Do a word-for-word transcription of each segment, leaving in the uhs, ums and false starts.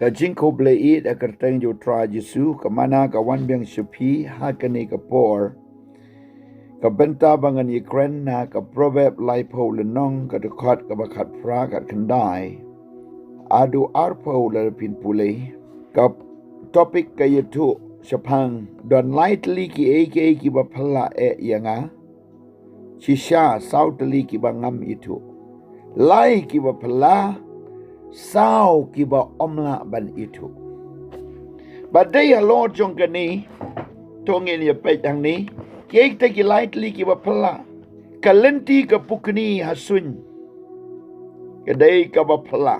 Ka jingkhublei ïa ka kyrteng jong u Trai Jisu, ka mana ka wan biang sha phi ha kane ka por. Ka bynta ba ngan ïakren na ka Proverb laiphew lynnong, ka dkhot kaba khatphra, khatkhyndai haduh arphew lada phin pule. Ka topic ka ïathuh shaphang, don lai tylli kiei kiei kiba phylla eh ïa nga, shisha saw tylli kiba ngam ithuh. Lai kiba phylla, saw kiba ym lah ban ithuh. Bad dei halor jong kane, to ngin ïa peit hangne, kiei kita ki lai tylli kiba phylla. Ka lynti ka pukni ha suiñ, ka dei kaba phylla.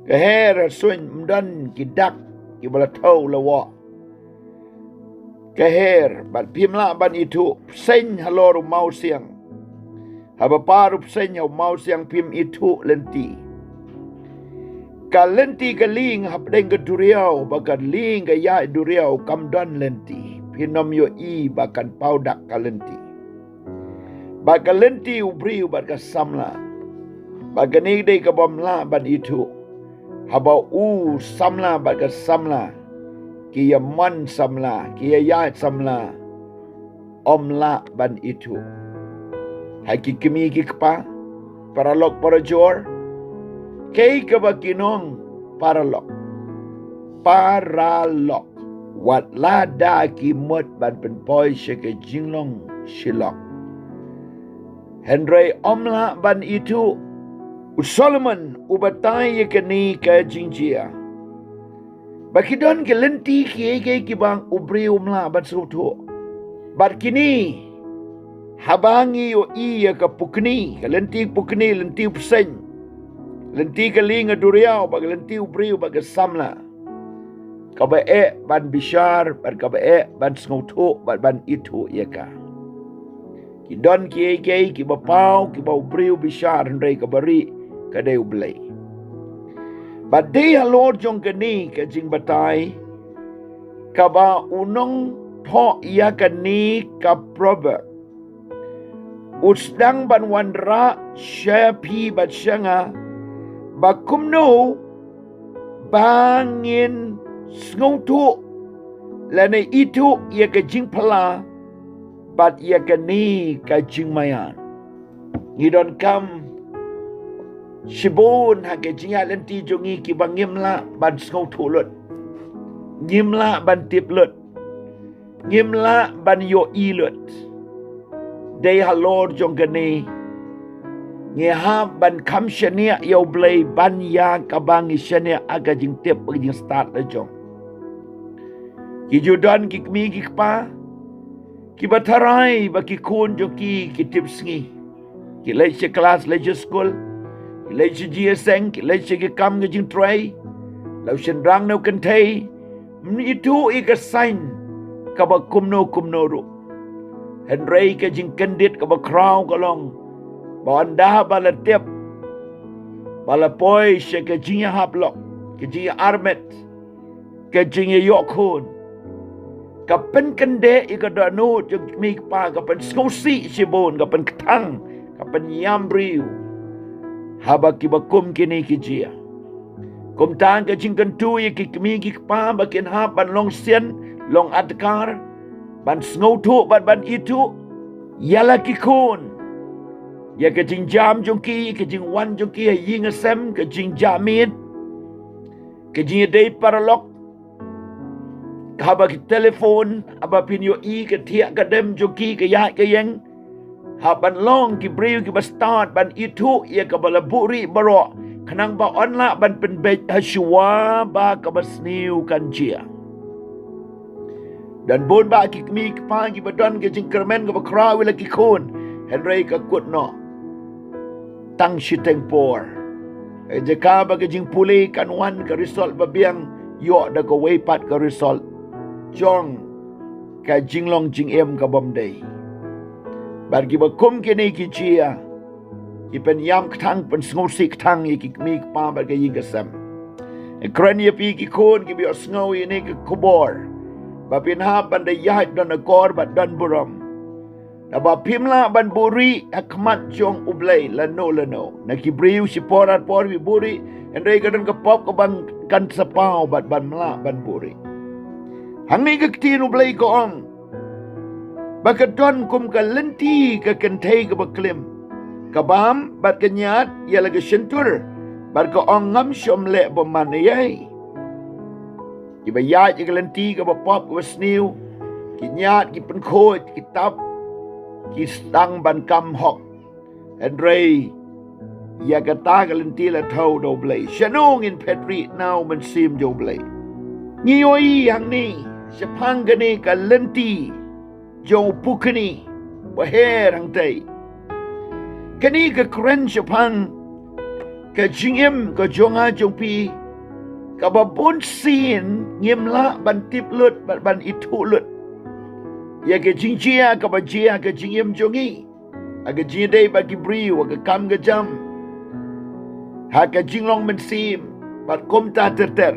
Ka her ha suiñ, ym don ki dak kiba la thew la wah. Ka her, bad phim lah ban ithuh. Bseiñ halor u mawsiang. Haba par u bseiñ ha u mawsiang phim ithuh lynti. Ka lynti ka lieng hapdeng ka duriaw, ba ka lieng ka ïaid duriaw, kam don lynti. Phin ym ïohi ba kan paw dak ka lynti. Bad ka lynti u briew bad ka samla, bad kane ka dei kaba ym lah ban ithuh. Haba u samla bad ka samla ki ïa mon samla, ki ïa ïaid samla, ym lah ban ithuh. Ha ki kmie ki kpa, paralok parajor, kaei kaba ki ong paralok, paralok, wat lada ki mut ban pynpoi sha ka jinglong shilok, hynrei ym lah ban ithuh. U Solomon u batai ïa kane ka jingjia, ba ki don ki lynti kiei kiei kiba u briew um lah ban sngewthuh. Bad kine, haba ngi ïohi ïa ka pukni, ka lynti pukni, lynti u bseiñ, lynti ka lieng ka duriaw, bad ka lynti u briew bad ka samla, kaba eh ban bishar, bad kaba eh ban sngewthuh, bad ban ithuh ïa ka. Ki don kiei kiei kiba paw, kiba u briew bishar, hynrei kaba rieh ka dei U Blei. Bad dei halor jong kane ka jingbatai kaba u nongthoh ïa kane ka Proverb u sdang ban wanrah sha phi bad sha nga, ba kumno ba ngin sngewthuh lane ithuh ïa ka jingphylla bad ïa kane ka jingmaïan. Ngi donkam shibun ha ka jingïaid lynti jong ngi kiba ngim lah ban sngewthuh lut, ngim lah ban tip lut, ngim lah ban ïohi lut. Dei halor jong kane ngi hap ban kham shaniah ïa U Blei ban ïa kaba ngi shaniah ha ka jingtip, ha ka jingstad la jong. Ki ju don ki kmie ki kpa kiba tharai ba ki khun jong ki ki tip sngi. Ki leit sha klas, leit sha skul, ki leit sha jingïaseng, ki leit sha ki kam ka jingtrei, la u shynrang ne u kynthei, ym ithuh ïa ka saiñ kaba kumno kumno ruh. Hynrei ka jingkyndit kaba khraw ka long ba ynda ba la tip, ba la poi sha ka jingïahap lok, ka jingïa-armet, ka jingïaïoh khun, ka pynkyndit ïa ka dohnud jong ki kmie ki kpa, ka pynsngewsih shibun, ka pynkthang, ka pynïam briew. Haba kiba kum kine ki jia, kumta ka jingkyntu ïa ki kmie ki kpa ba kin hap ban long sien, long adkar, ban sngewthuh bad ban ithuh ïa la ki khun, ïa ka jingjam jong ki, ka jingwan jong ki ha ïing ha sem, ka jingjahmiet, ka jingïadei paralok, haba ki telephone, haba phin ïohi ka thiah ka dem jong ki, ka ïaid ka ïeng, hap ban long ki briew kiba stad ban ithuh ïa kaba la buhrieh baroh, khnang ba yn lah ban pynbeit ha shuwa ba kaba sniew kan jia. Don bun bah ki kmie ki kpa kiba don ka jingkyrmen kaba khraw ïa la ki khun, hynrei ka kut noh tang shiteng por. Ka jaka ba ka jingpule kan wan ka result ba biang, ïoh da kawei pat ka result jong ka jinglong jingim ka bym dei. Bad kiba kum kine ki jia, ki pynïam kthang, pynsngewsih kthang ïa ki kmie ki kpa bad ka ïing ka sem. Nga kren ïa phi ki khun kiba ïohsngew ïa kane ka khubor, ba phin hap ban da ïaid don akor bad don burom. Naba phim lah ban buhrieh ha khmat jong U Blei lano lano. Na ki briew shipor arpor phi buhrieh, hynrei ka don ka pop kaba kan sa paw bad phim lah ban buhrieh. Hangne ka ktien U Blei ka ong ba ka don kum ka lynti ka kynthei kaba klim, ka bam bad ka ñiad ïa la ka shyntur, bad ka ong, ngam shym leh bymman eiei. Kiba ïaid ïa ka lynti kaba pop kaba sniew, ki ñiad, ki pynkhuid, ki tap, ki sdang ban kam hok. Hynrei ïa kata ka lynti la thew da U Blei. Shano ngin phet rieh na u mynsiem jong U Blei? Ngi ïohi hangne shaphang kane ka lynti jong u pukni ba her hangtei. Kane ka kren shaphang ka jingim ka jong nga jong phi, kaba bun sien ngim lah ban tip lut bad ban ithuh lut ïa ka jingjia kaba jia ha ka jingim jong ngi, ha ka jingïadei bad ki briew, ha ka kam ka jam, ha ka jinglong mynsiem bad kumta ter ter.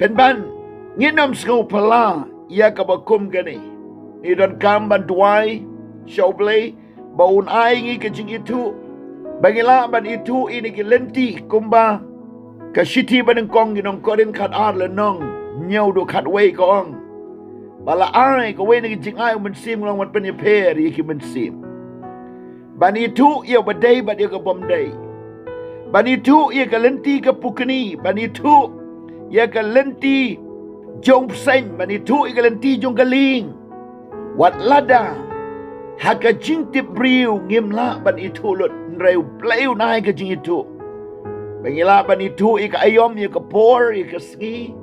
Pynban, ngin ym sngewphylla ïa kaba kum kane. Ngi donkam ban duwai sha U Blei ba un ai ngi ka jingithuh, ba ngi lah ban ithuh ïa kine ki lynti, kumba ka shithi ba nyngkong ki nong Korinth khatar lynnong hynñiew, dkhot wei ka ong ba la ai kawei na ka jingai u Mynsiem Jong U Blei ban pynïapher ïa ki mynsiem, ban ithuh ïa ba dei bad ïa ka bym dei, ban ithuh ïa ka lynti ka pukni, ban ithuh ïa ka lynti jong u bseiñ, ban ithuh ïa ka lynti jong ka lieng. Wat lada ha ka jingtip briew ngim lah ban ithuh lut, hynrei U Blei un ai ka jingithuh, ba ngi lah ban ithuh ïa ka aïom, ïa ka por, ïa ka sngi,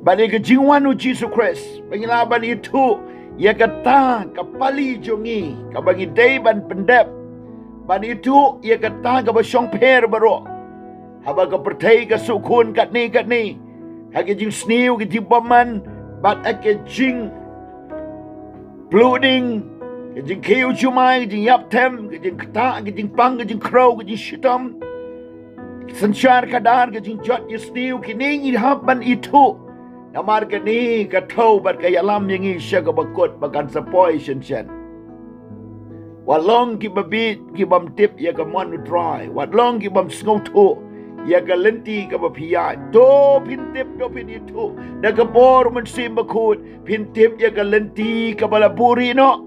bad ïa ka jingwan u Jisu Khrist, ba ngi lah ban ithuh ïa kata ka pali jong ngi kaba ngi dei ban pyndep, ban ithuh ïa kata kaba shongpher baroh. Haba ka pyrthei ka shu khun katne katne ha ka jingsniew, ka jingbymman, bad ha ka jingpluh ding, ka jingkhiew jumai, ka jingïap them, ka jingktah, ka jingpang, ka jingkhrew, ka jingshitom, synshar khadar, ka jingjot jingsniew, kine ngi hap ban ithuh. Namar kane ka thew bad ka ïalam ïa ngi sha kaba kut ba kan sa poi shinshen. Wat long ki babit, ki bym tip ïa ka mon U Trai. Wat long ki bym sngewthuh ïa ka lynti kaba phi ïaid. To phin tip, to phin ithuh da ka bor u Mynsiem Bakhuid, phin tip ïa ka lynti kaba la buhrieh noh.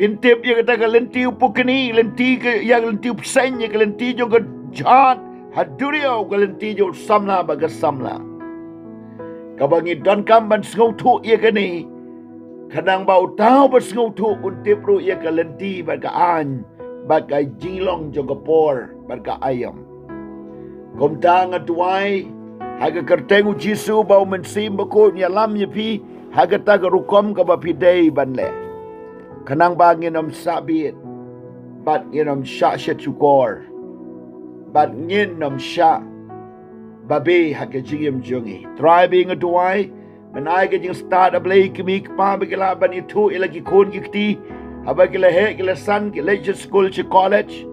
Phin tip ïa kata ka lynti u pukni, lynti ka, ïa ka lynti u bseiñ, ïa ka lynti jong ka jhat ha duriaw, ka lynti jong u samla bad ka samla. Kaba ngi donkam ban sngewthuh ïa kane, khnang ba uta uba sngewthuh un tip ruh ïa ka lynti bad ka aiñ bad ka jinglong jong ka por bad ka aïom. Kumta nga duwai ha ka kyrteng u Jisu ba u Mynsiem Bakhuid un ïalam ïa phi ha kata ka rukom kaba phi dei ban leh, khnang ba ngin ym shah bieit bad ngin ym shah shitshukor bad ngin ym shah babe ha ka jingim jong ngi. Trai, ba nga duwai, men ai ka jingstad, A Blei, ïa ki kmie ki kpa ba ki lah ban ithuh ïa la ki khun ki kti haba ki la heh ki la san, ki leit sha skul sha college,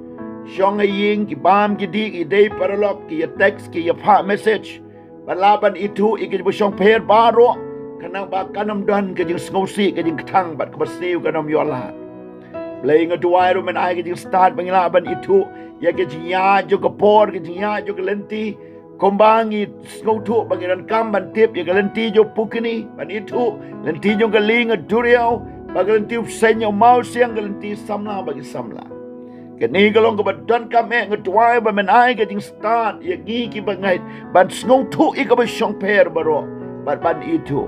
shong ha ïing, ki bam ki dih, ki dei paralok, ki ïa text, ki ïa phah message, ba lah ban ithuh ïa kiba shongpher baroh, khnang ba kan ym don ka jingsngewsih, ka jingkthang bad kaba sniew kan ym ïoh lad. Blei, nga duwai ruh, men ai ka jingstad ba ngi lah ban ithuh ïa ka jingïaid jong ka por, ka jingïaid jong ka lynti, kumba ngi sngewthuh ba ngi donkam ban tip ïa ka lynti jong u pukni, ban ithuh lynti jong ka lieng ha duriaw, bad ka lynti u bseiñ ha u mawsiang, ka lynti samla bad ki samla. Kane ka long kaba donkam eh, nga duwai ba men ai ka jingstad ïa ngi kiba ngeit ban sngewthuh ïa kaba shongpher baroh bad ban ithuh,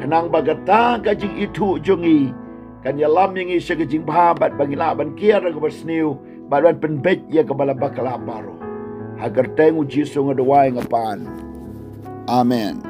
khnang ba kata ka jingithuh jong ngi kan ïalam ïa ngi sha ka jingbha bad ba ngi lah ban kiar ïa kaba sniew bad ban pynbeit ïa kaba la bakla baroh. Ha kyrteng u Jisu nga duwai, nga pan. Amen.